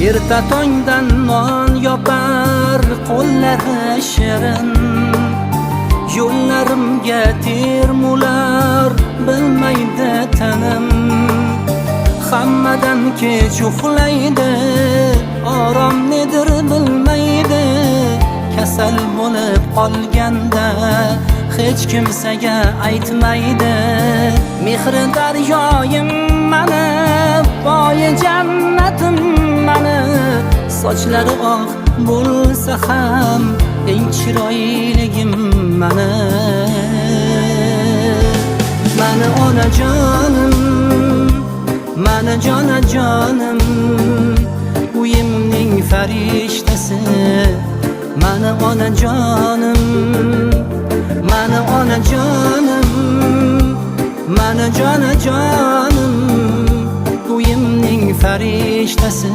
Erta tongdan non yopar, qo'llari shirin. Yo'llarimga termular, bilmaydi tinim. Hammadan kech uxlaydi, orom nedir bilmaydi. Kasal bo'lib qolganda hech kimsaga aytmaydi. Mehri daryoyim mani, poyi jannatim mani. Sochlari oq bo'lsa ham eng chiroyligim mani. Mani onajonim, mani jonajonim, uyimning farishtasi. Mani onajonim, mani onajonim, mani jonajonim, uyimning farishtasi.